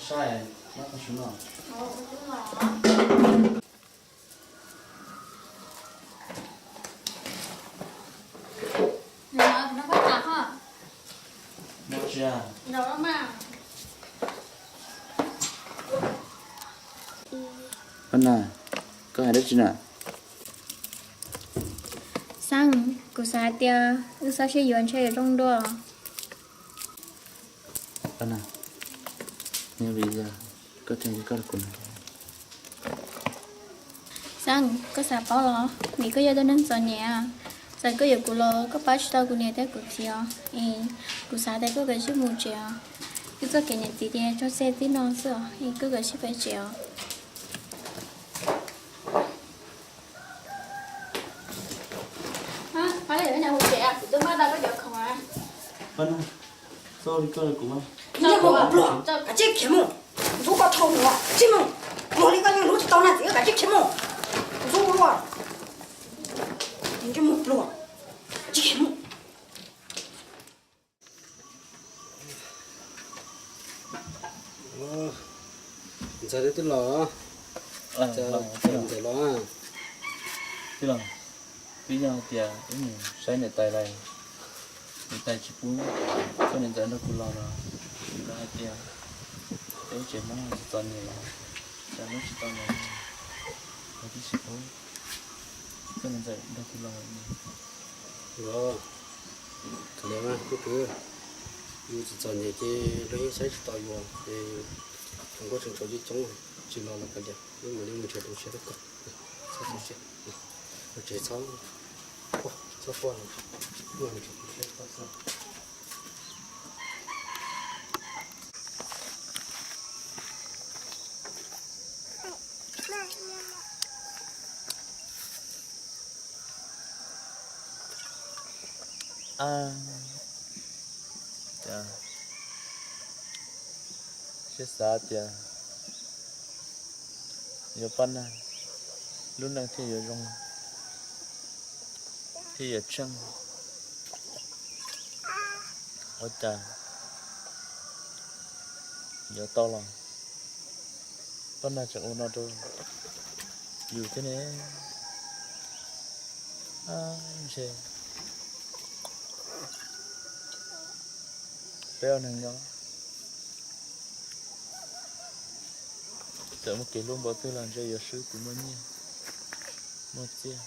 Saib, mab tau su no. Ab na, koj hais dab tsi na? Xeeb, kuv xav hais tias wb txhob sib yuav ntshe yuav zoo dua. Ab na, vim yog koj tseem yuav koj los kuv na. Xeeb, koj xav paub los? Vim koj yog tus neeg txom nyem, txawm koj yuav kuv los koj pab tsis tau kuv niam thiab kuv txiv os. Es kuv xav tias koj kav tsij mus tsev os. Wb txoj kev niam txiv ces tso tseg tib no xwb os, es koj kav tsij pais tsev os. Pab, pab, kuv twb maj tau koj cov khoom. Pab, txhob li koj li kuv mas. Ntsej muag pluag, kav tsij khiav mus. Kuv ntxub koj dhau lawm, kav tsij mus. Pluag li koj yeej hlub tsis tau niam txiv, kav tsij khiav mus. Kuv ntxub koj luaj. Ntsej muag pluag, kav tsij khiav mus. Ntxawm, twb los? Ntxawm los? Twb los. Twb yog hais tias wb mus saib niam tais lawm, niam tais tsis pub koj niam ntxawm nrog kuv los los, kuv hais tias peb tsev Hmoob txom txom nyem, cas wb tsis tau los, kuv twb tsis pub koj niam ntxawm nrog kuv los. Los, kav liam mas kuv kwv, yus txom txom nyem ces luag yeej saib tsis taus yus, es tsoom nkauj tseem tshuav coob coob, tsis los los kav liam, wb mam li mus nrhiav tus tshiab rau koj. Txhob tu siab, mus tsev txhob, txhob quaj, wb mus nrhiav tus tshiab rau koj xwb. Ab, cas siab xav tias yuav pab nag, lub neej thiaj yuav zoo, thiaj yuav tsheej. Ua cas yuav tau los pab nag tseem ua no rau yus thiab ne? Ntshe peb ua neeg nyob, txawm muaj kev hlub npaum twg los ntshe yuav swb tus muaj nyiaj muaj txiaj.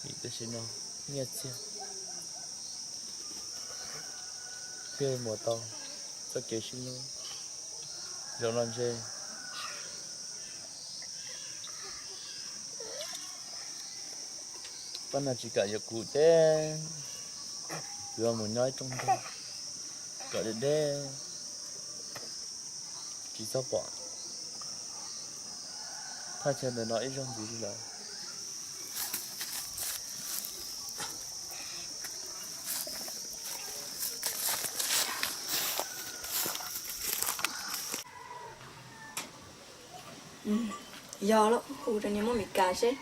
Vim tam sim no nyiaj txiag thiaj muas tau txoj kev sib hlub. Zaum no ntshe pab nag tsis kam yuav kuv ces kuv yuav mus nyob ib rooj ntug kom deb deb, tsis txhob pom thaj chaw ntawm no ib zaug ntxiv li lawm. Yog lawm, hu rau niag Hmoob Mes Kas seb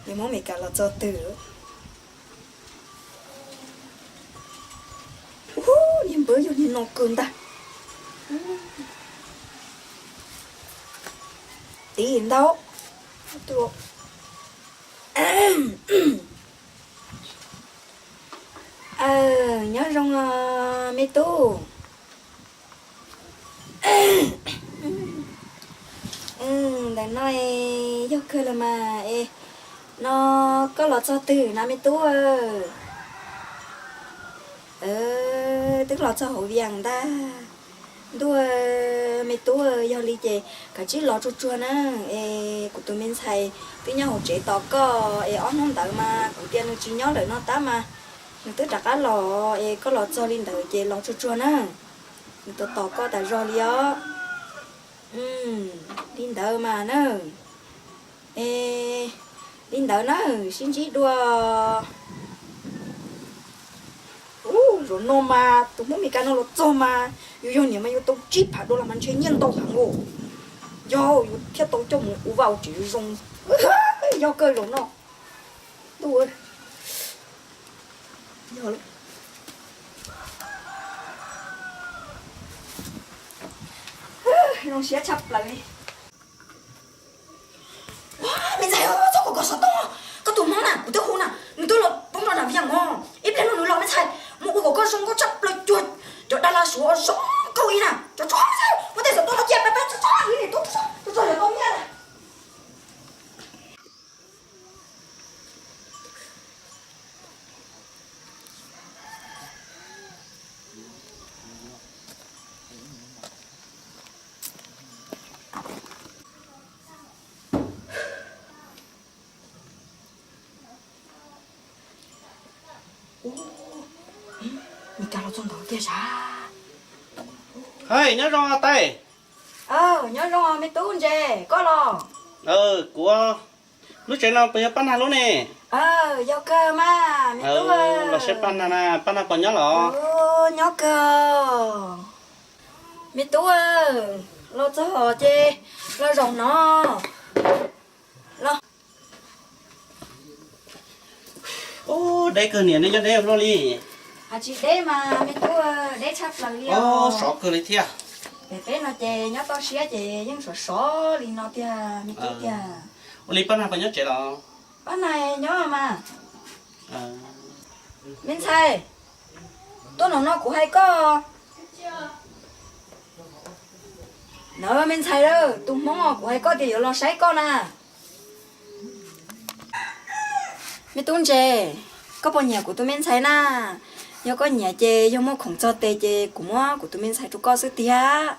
niag Hmoob Mes Kas los txog twg lawm. Ub, niag npawg yog niag no kawg ntag. Tiv ntau. Nyob zoo os me tub. Ntawm no yog kawg los mas es, no koj los txog twg na me tub? Twb los txog hauv Vias ntag. Ntuj, me tub, yog li ces kav tsij los tsuag tsuag na, es kuv tus me ntxhais twb nyob hauv tsev tos koj, es ob hnub ntawd mas kuv tias nws tsis nyob lawm no tab mas nws twb rov qab los, es koj los txog li ntawd ces los tsuag tsuag na. Nws tos tos koj tas zog li os. Li ntawd mas na. Es li ntawd na, sib ntsib dua. Ub, zaum no mas tus Hmoob Mes Kas no los txog mas yus yog niam mas yuav tau tsib phav dua los mas ntshe nyiaj ntau heev os. Yog yus thiaj tau coj mus ua vaj ua tsev zoo. Yog kawg zaum no. Ntuj, yog lawm. Zoo siab tshaj plaws li. Ua, me ntxhais, txhob kom koj xov tooj. Koj tus hmoob na kuv twb hu na, nws twb los poob rau nram Vias Vos. Ib pliag no nws los me ntxhais, mus ua kom koj zoo nkauj tshaj plaws cuag cov dab laug Suav zoo nkauj li na. Tso tso, muab tej xov tooj no cia pab pab tso tso, niam tub tso tso, tso tso xov tooj nyiaj na. Nws kab los txog ntawd tiag sav. Hais, nyob zoo tais. Nyob zoo me tub Ntses, koj los? Kuv, lub tsev no puas yog Paj Nag lub ne? Yog kawg mas me tub. Los saib Paj Nag na, Paj Nag puas nyob los? Nyob kawg. Me tub, los txog ces los zaum no. Los. Ub, deb kawg niam, nej nyob deb ua luaj li. Tsis deb mas me tub, deb tshaj plaws li os. Sov kawg li thiab. Pem peb no ces nyob toj siab ces yeej sov sov li no tiag me tub tiag. Ua li Paj Nag puas nyob tsev los? Paj Nag nyob mas. Me ntxhais, tuaj no no kuv hais koj. Nawb me ntxhais, tus hmoob kuv hais koj tias yuav los saib koj na. Me tub Ntses, koj puas nyiam kuv tus me ntxhais na? Yog koj nyiam ces yog muaj khoom txog tes ces kuv muab kuv tus me ntxhais rau koj xwb tiag.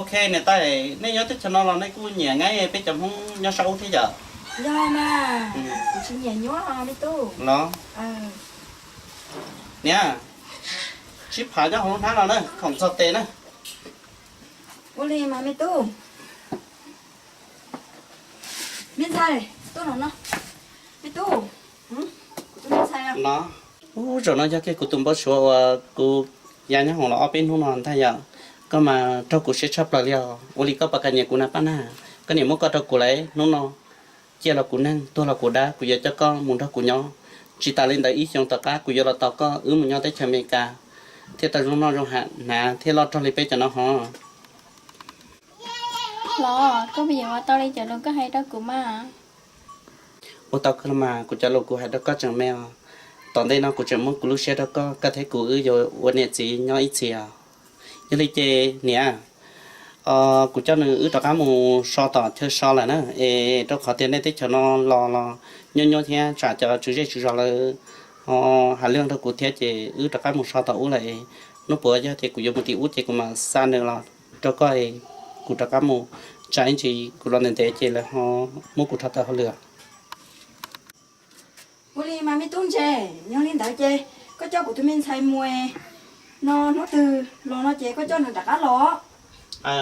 Ok niam tais, nej nyob teb chaws no los nej kuj nyiam nyob peb cov hmoob nyob sab ub thiab yom? Yog mas, kuv tsis nyiam nyuab me tub. Los, niam, sib pham nyob hauv lub hnab no na, khoom txog tes na. Ua li mas me tub. Me ntxhais, tuaj no no. Me tub, kuv tus me ntxhais. Ub, zaum no yog kiag kuv tus npau suav uas kuv ya nyob hoom los ob peb hnub no ntag yom. Koj mas raug kuv siab tshaj plaws li os. Ua li koj puas kam nyiam kuv na Paj Nag? Koj niam muab koj rau kuv lawm, hnub no ciaj los kuv neeg, tuag los kuv dab, kuv yuav coj koj mus nrog kuv nyob. Tsis tas li ntawd ib xyoos tom qab kuv yuav los tos koj wb mus nyob teb chaws Amelikas thiaj tau zoo noj zoo haus hnav thiab loj rog li peb cov no hos. Los, koj puas yuav ua tau li cov lus koj hais rau kuv mas? Ua tau kawg los mas, kuv cov lus kuv hais rau koj tseem me os. Tom ntej no kuv tseem muab kuv lub siab rau koj, koj thiab kuv wb yuav ua niam txiv nyob ib txhis os. Yog li ces niam, kuv coj nws wb rov qab mus so tom chaw so lawm na, es rau qhov tias nej teb chaws no los los nyuaj nyuaj thiab tsam cov tswv zej tswv zos lawv ho hais lus rau kuv thiab ces wb rov qab mus so tom ub lawm. Hnub puav yog tias kuv yuav mus tim ub ces kuv mam xa nws los rau koj es kuv rov qab mus, tsam ib ntsis kuv los ntev ntev ces lawv ho muab kuv rho tawm hauj lwm. Ua li mas me tub Ntses, yog li ntawd ces koj coj kuv tus me ntxhais mus no, hnub twg los no ces koj coj nws rov qab los.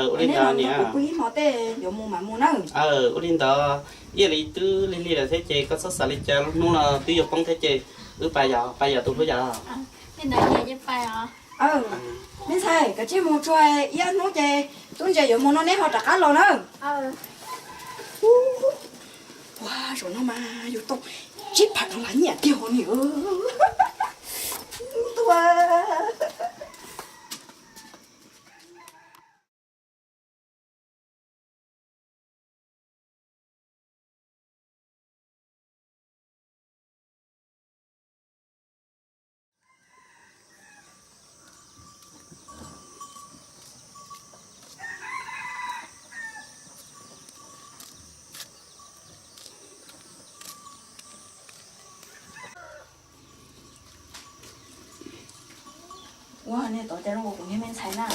Ua li ntawd niam, kuv pw ib hmo tej yuav mus mam mus nawb. Ua li ntawd, ib yam li twb lig lig lawm thiab ces koj txhob xav li cas, lub hnub no twb yuav poob thiab ces wb pais yom, pais yom tus hlub yom. Me ntxhais, koj cia mus tsuag ib hnub ces tub Ntses yuav mus no neb ho rov qab los nawb. Ua, zaum no mas yuav tau tsib phav dollar nyiaj tiag hos niam. Tuaj. Ua, nej tod cas zoo ua kuv niag me ntxhais na.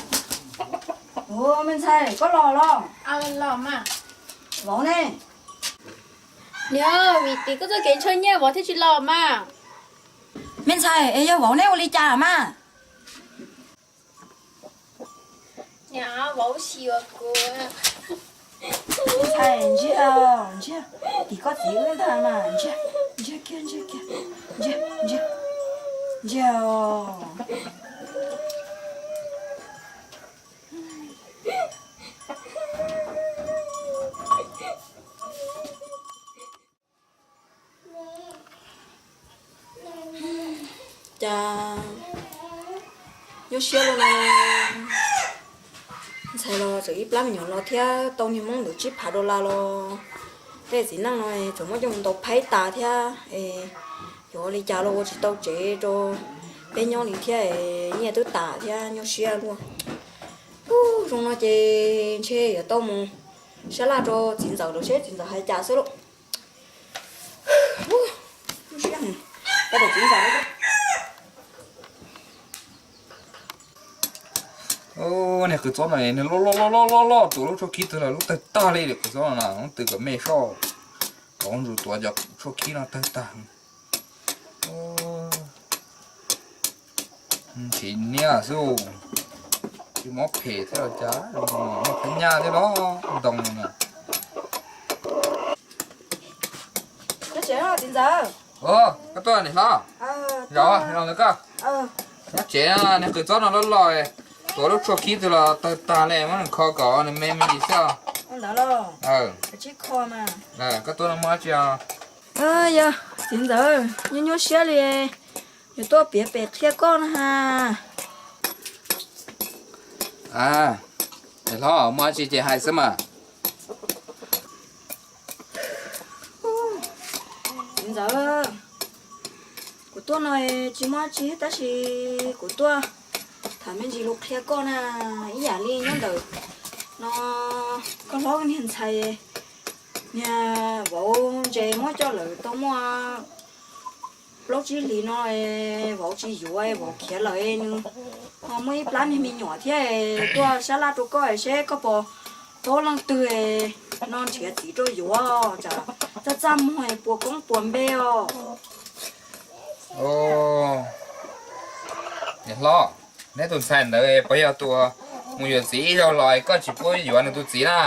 Ua, me ntxhais, koj los los? Los mas. Vauv ne? Niam, vim tim koj txoj kev ntshaw nyiaj vauv thiaj tsis los mas. Me ntxhais, es yog vauv neb ua li cas mas? Niam, vauv xyuas kuv. Me ntxhais, ntsiag, ntsiag, tim koj txiv wb ntag mas, ntsiag, ntsiag kiag, ntsiag kiag, ntsiag, ntsiag, ntsiag os. Cas nyuaj siab li no. Thaum los tseem ib plab me nyuam los thiab tau niag Hmoob ntawd tsib phav dollar los tej txiv neej no tseem muab coj mus ntaus phaib tas thiab. Yuav ua li cas los ua tsis tau tsev rau peb nyob li thiab, nyiaj twb tas thiab nyuaj siab luaj. Ub, zoo no ces ntshe yuav tau mus sab laj rau txiv ntxawm lawv seb txiv ntxawm hais cas xwb lauj. Niag qws txob no nws loj loj loj loj loj, tuav lub tshuaj khib twg los lub tawg tag li. Qws txob no na, lub twg kom me soj, kom ua ntsus tuav cov tshuaj khib no tawg tag. Ntshis niab xwb, tsis mob phem thiab los cas, mob phem nyaj thiab los ntoo no na. Koj tuaj niam hlob, zaum no ntawd koj nyob tsev, niag qws txob no loj loj, tuav lub tshuaj khib twg los tawg tag li, muab nws kho kom nws me me ntsis xwb. Koj tuaj no muaj dab tsi os? Yog txiv ntxawm, nyuaj nyuaj siab li, yuav tuaj piav pem qhia koj na ha. Niam hlob, muaj dab tsi ces hais xwb mas. Txiv ntxawm, kuv tuaj no tsis muaj dab tsi tab sis kuv tuaj tham me ntsis lus qhia koj na. Ib yam li nyob ntawm no koj hlob niag ntxhais, niag vauv ntses muab coj lawm tau muaj plaub tsib hlis no, vauv tsis yuav, vauv khiav lawm. Nws ho muaj ib plab niag me nyuam thiab, tuaj sab laj rau koj seb koj puas paub leej twg no nrhiav txiv rau yuav, tsam txaj txaj muag puas koob puas npe os. Niam hlob, neb tus ntxhais ntawd puas yog tus mus yuav txiv ib zaug los koj tsis pub yuav nws tus txiv na?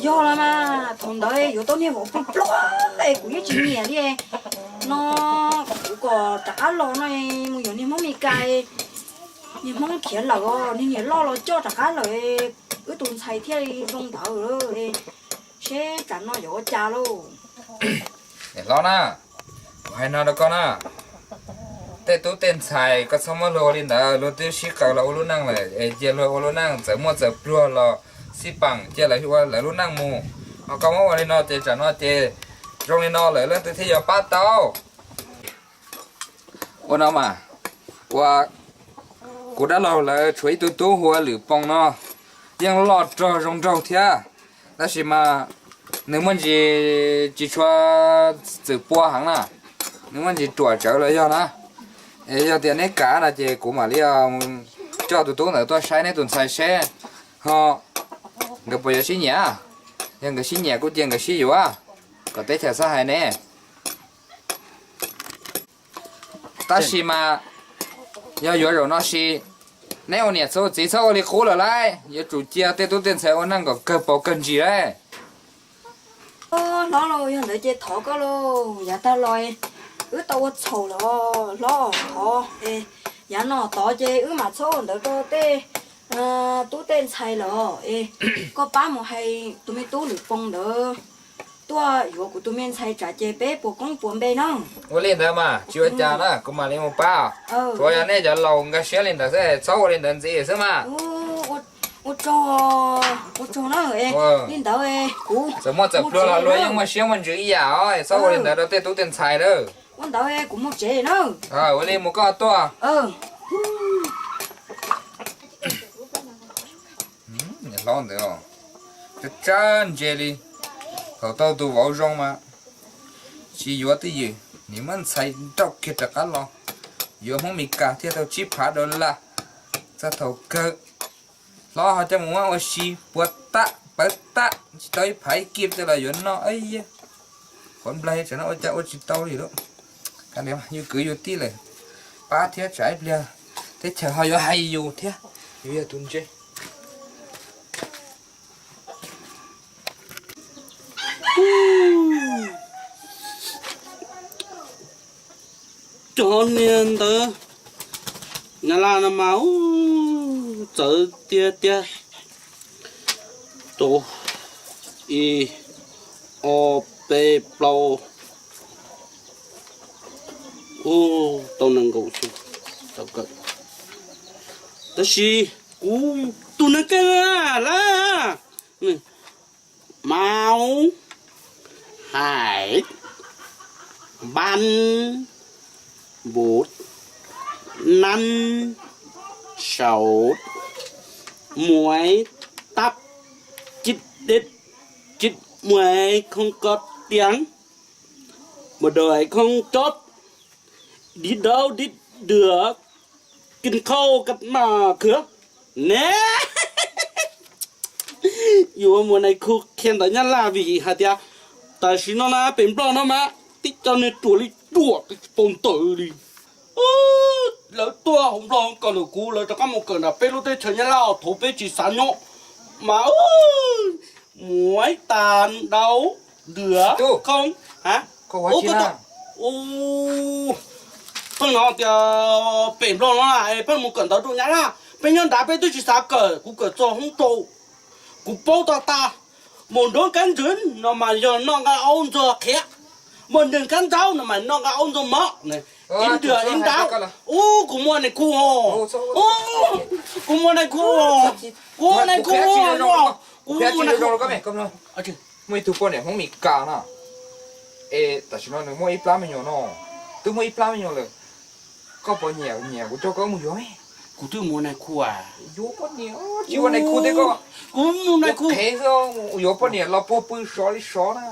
Yog los mas, thaum ntawd yuav tau niag vauv pluag pluag, kuv yeej tsis nyiam li. No kuv kom rov qab los no, mus yuav niag Hmoob Mes Kas, niag Hmoob khiav lawm os, niag niam loj los coj rov qab lawm, wb tus ntxhais thiaj li zoo ntawd. Seb tsam no yuav ua cas lauj? Niam hlob na, kuv hais no rau koj na, tej tub tej ntxhais koj txhob muab luag ua li ntawd, luag twb sib qaws los ua lub neej lawm es cia luag ua lub neej txawm muaj txawm pluag los xij peem cia lawv ua lawv lub neej mus. Ho koj muab ua li no ces tsam no ces zoo li no lawm leej twg thiaj yuav pab tau? Ua no mas, ua kuv dab laug lawv tshuav ib tug tub hu ua Lwm Poo no, yeej loj rog zoo nraug thiab, tab sis mas nws muaj ntsis tsis tshua txwm pua heev na, nws muaj ntsis ruam tsawv los yog na. Es yog tias neb kam no ces kuv mam li coj tus tub ntawd tuaj saib neb tus ntxhais seb, ho nkawd puas yuav sib nyiam. Yog nkawd sib nyiam kuj cia nkawd sib yuav, kom teb chaws txhob hais ne. Tab sis mas yog yuav zaum no sis, neb ua niam txhua txiv txhob ua li qub lawm lauj, yuav tsum cia tej tub tej ntxhais ua neej kom kawg paus kawg ntsis lauj. Hlob lauj, yog ntawd ces thov koj lauj, yav tag los wb tau ua txhaum lawm hlob, thov yav no tod ces wb mam txhob ua ntawd rau tej tub tej ntxhais lawm es koj pab mus hais tus me tub Lwm Poo ntawd tuaj yuav kuv tus me ntxhais tsam ces peb puas koob puas npe na. Ua li ntawd mas tsis ua cas na, kuv mam li mus pab. Tsuav yog nej cov laus nkag siab li ntawd xwb, txhob ua li ntawd ntxiv xwb mas. Ua tsaug, ua tsaug na, li ntawd kuv txawm muaj txawm pluag los luag yeej muaj siab muaj ntsws ib yam os, txhob ua li ntawd rau tej tub tej ntxhais lawm. Ua ntawd kuv mus tsev na. Ua li mus koj tuaj. Niam hlob ntawd os, tsab tsab ntse li, thaum tau tus vauv zoo mas tsis yuav twj ywm, nim muab ntxhais nrauj kiag rov qab los yuav Hmoob Mes Kas thiaj tau tsib phav dollar. Txog thaum kawg hlob ho coj mus muab ua si puas tag pawv tag, tsis tau ib phav ib kib coj los yuav noj. Qhuav nplaig tsam no ua cas ua tsis tau li lauj. Yus kwv yus tij lawm, pab thiab tsam ib pliag teb chaws ho yuav hais yus thiab, yus yog tus ntse. Cov niag ntawd, Nyab Laj no mas ub, txawv tiag tiag. Tus ib, ob, peb, plaub, ub, tau nees nkaum xyoo tau kawm. Tab sis kuv Tus neeg kawg lawm. Máu, hais, npab, npum, nab, saum, muav, tab, cib, deb, cib, muav, khoob, kob, tiab, muav, dawm, khoob, cob, dib, daub, dib, dwm, kin, khauj, kab, mas, khwv. Ne, yuav muaj nais khu qhia ntawv Nyab Laj vim hais tias tam sim no na pem Nplog no mas tib co niag ruam li ruam tsis tau ntawv li. Lawv tuaj hauv Nplog kom lawm kuv lawv rov qab mus kawm nram peb lub teb chaws Nyab Laj os, thaum peb tsis xav nyob mas muav, tab, daub, dwm, khoob. Pheej hnov tias pem Nplog no pheej mus kawm ntawv rau Nyab Laj, peb nyob nrad peb twb tsis xav kawm, kuv kawm txog hoob rau, kuv paub tau tas. Mus nroo kab ntswg no mas yog noj nqaij aub ntxuag qhiav, mus nroo kab ntsaub no mas noj nqaij aub ntxuag mov, ib nrwg ib nraud. Ub, kuv muaj nais khu os, kuv muaj nais khu os, kuv muaj nais khu os, kuv muaj nais khu. Muaj ib tug poj niam Hmoob Mes Kas na, es tam sim no nws muaj ib plab me nyuam no, twb muaj ib plab me nyuam lawm. Koj puas nyiam, nyiam kuv coj koj mus yuav? Kuv twb muaj nais khu as. Yuav poj niam, tsis ua nais khu thiab koj. Kuv muaj nais khu. Qhev xwb, yuav poj niam los puag pw sov li sov na.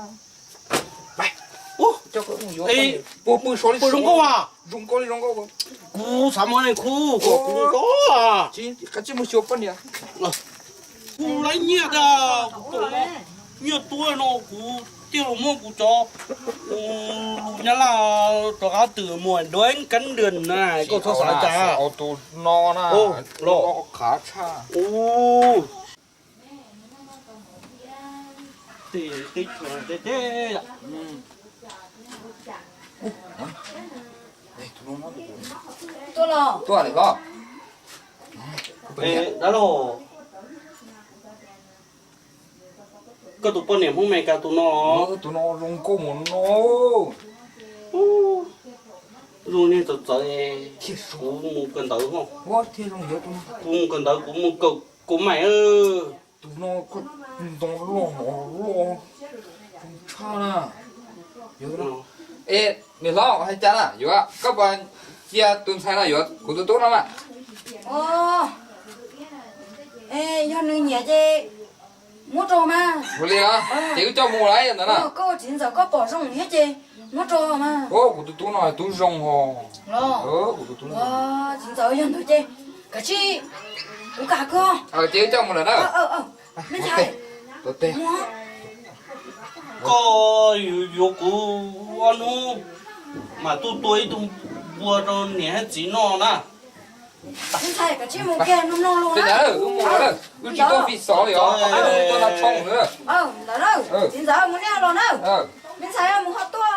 Coj koj mus yuav poj niam puag pw sov li sov. Zoo nkauj li zoo nkauj. Kuv xav muaj nais khu kom kuv zoo nkauj. Qab tsis mus xyuas poj niam. Kuv laib nyiaj tas, kuv nyiaj tuaj no kuv thiaj los muaj kuv cov lus Nyab Laj rov qab twm mus nruab kab nrwg na, koj txhob xav cas. Tus no na, los qhav tshaj. Teb chaws teb teb. Tuaj lawm los? Dab laug, koj tus poj niam Hmoob Mes Kas tus no, tus no zoo nkauj mus no. Zoo niag txawv txawv, kuv mus kawm ntawv, kuv mus kawm ntawv kuv mus kawm kuv maim. Tus no ntoo loj no loj tshaj na. Es niam hlob hais cas na, yuav koj puas cia tus ntxhais no yuav kuv tus tub no mas? Yog nws nyiam ces muab rau mas. Ua li os, ces wb coj mus lawm ntawd na. Koj ua txiv ntxawm koj pom zoo thiab ces muab rau mas. Kuv tus tub no tub zoo os. Los, txiv ntxawm yog ntawd ces kav tsij, kuv kam koj. Ces wb coj mus lawm na. Me ntxhais, koj yuav kuv ob hnub mas tuaj tua ib tug npua rau niam thiab txiv noj na. Me ntxhais, kav tsij mus kiag, mloog mloog lus na. Wb tsis tuaj fi xov li os, tuaj noj tshoob na. Ntawd na, txiv ntxawm mus liaj los na. Me ntxhais mus ho tuaj.